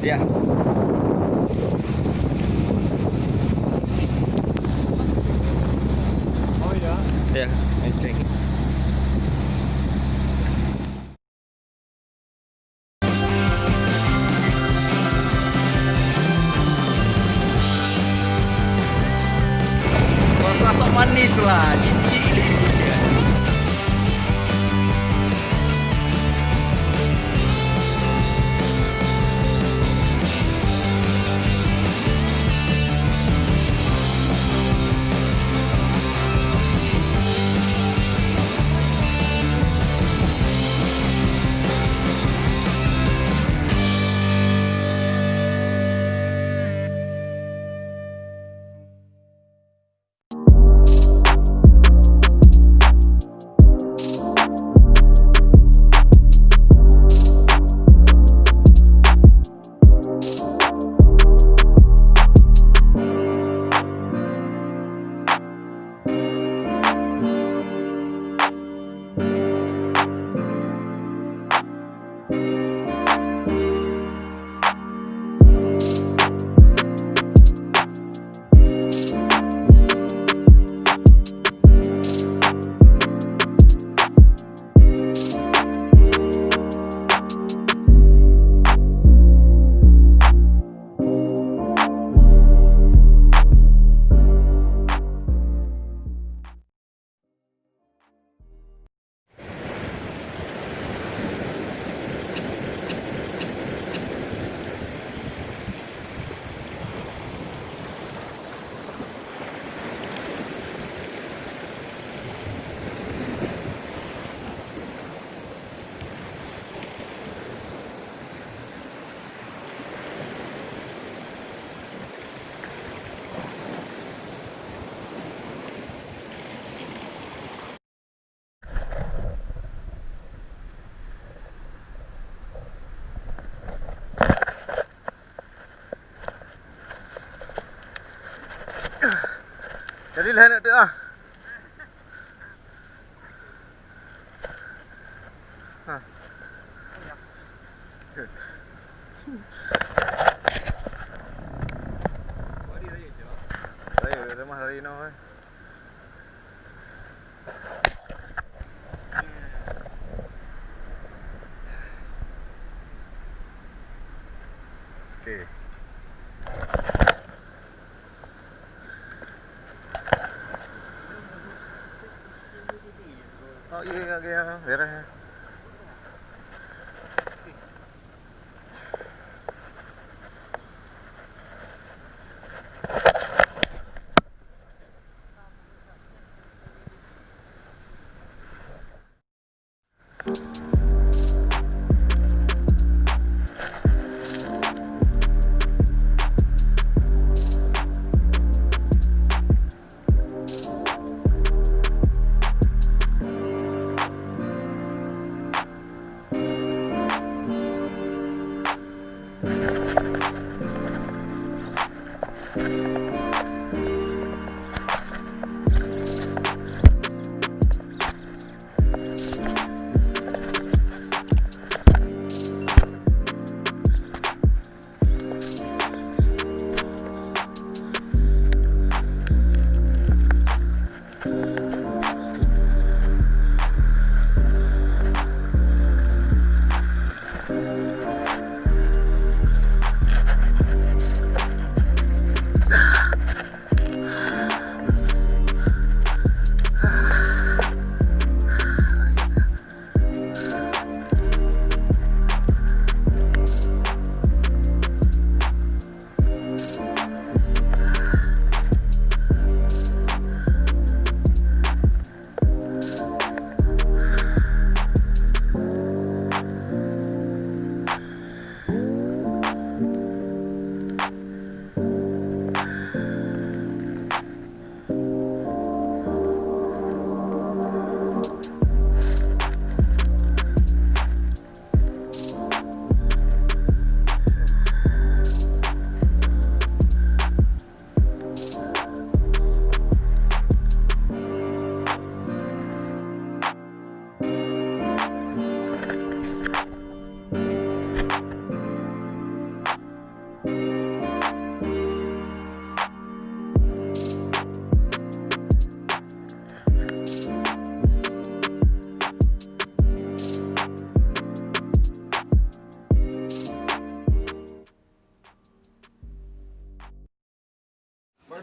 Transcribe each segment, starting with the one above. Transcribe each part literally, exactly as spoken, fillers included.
Ya. Oh ya. Ya, I think. Rasa sok manis lah. Jadi lah nak tu ah. Ha. Saya lemah lari noh, eh. Okey. Oh, iya, iya, iya, beres.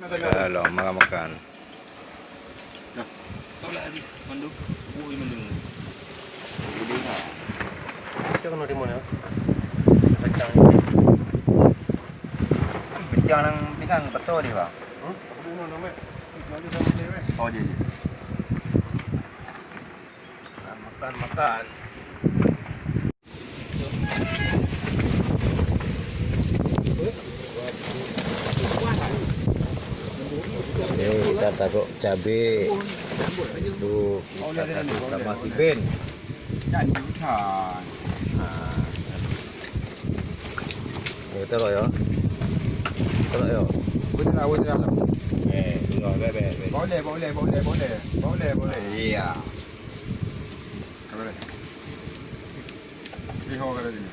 Kalau makan-makan. Nah, tolak lagi. Mandu. Ui, mandu. Cok kena timun ya. Kacang ini. Kacang nang pisang betul dia, Bang. Hmm? Apa nama, nama? Nanti dah boleh, weh. Oh, dia, dia. Makan, makan. Ni kita tarok cabe. Habis tu kita kasih sama si Ben. Ha. Ni tarok ya. Tarok ya. Boleh lah, boleh lah. Eh, tengok, bek, bek, bek. Boleh, boleh, boleh, boleh. Boleh, boleh. Ya. Boleh. Pilih ho kata sini.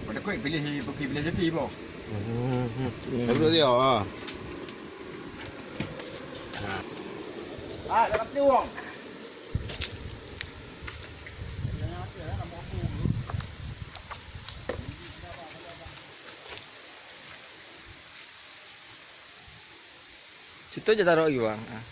Pada kau pilih, pilih jadi po. Hmm. Baru dia, ha. Ah, dapat tiwong. Situ je taruh lagi, Bang. Ah.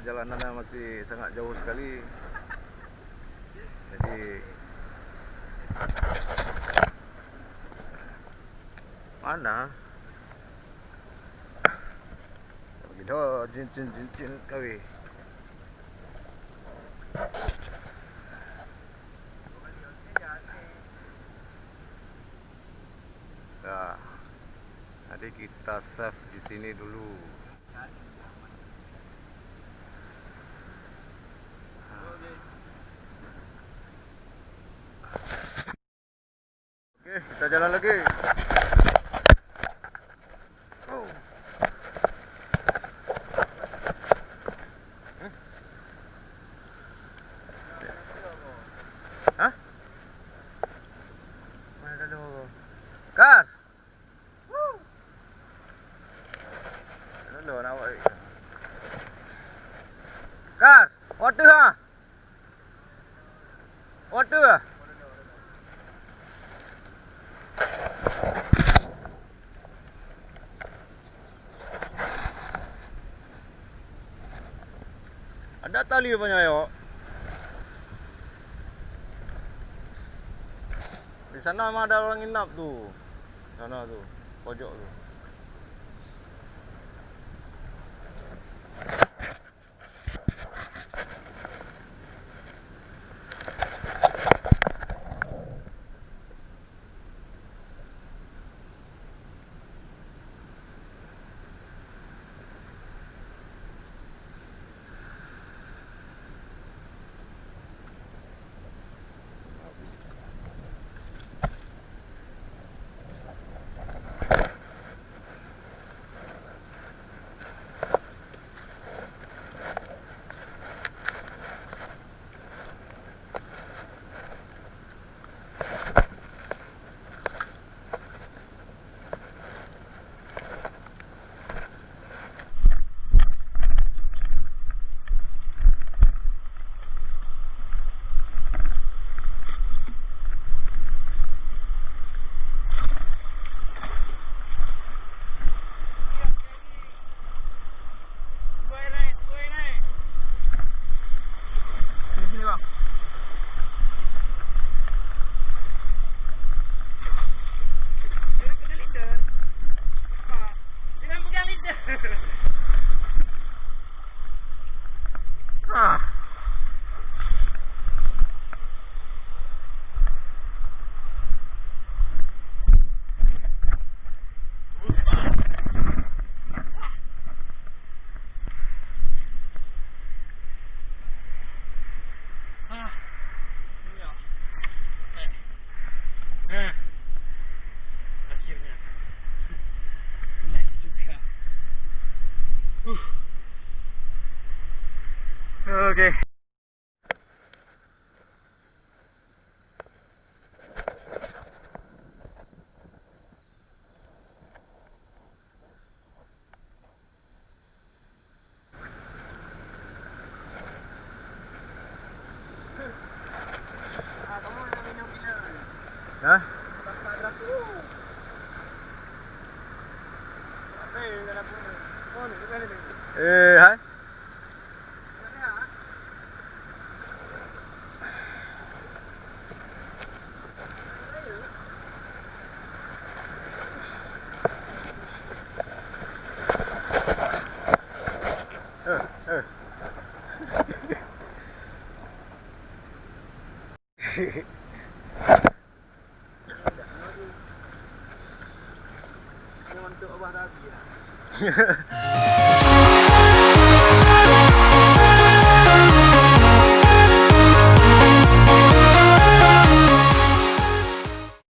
Perjalanannya masih sangat jauh sekali. Jadi, mana? Begitu, cincin-cincin kawin. Kita save di sini dulu. Oke, kita jalan lagi. Oh. Hmm? Hah? Mana tadi orang? Kar! Kar! Water ha! Water! Ada tali apa nyoe? Di sana memang ada orang inap tu. Sana tu, pojok tu. Sini, sini, Bang. Jangan pegang leader. Jangan pegang leader. Ah. Akhirnya. Naik juga. Huh. Oke. Hah? Eh, hai. Eh, eh. Ini untuk Abah Rabi lah.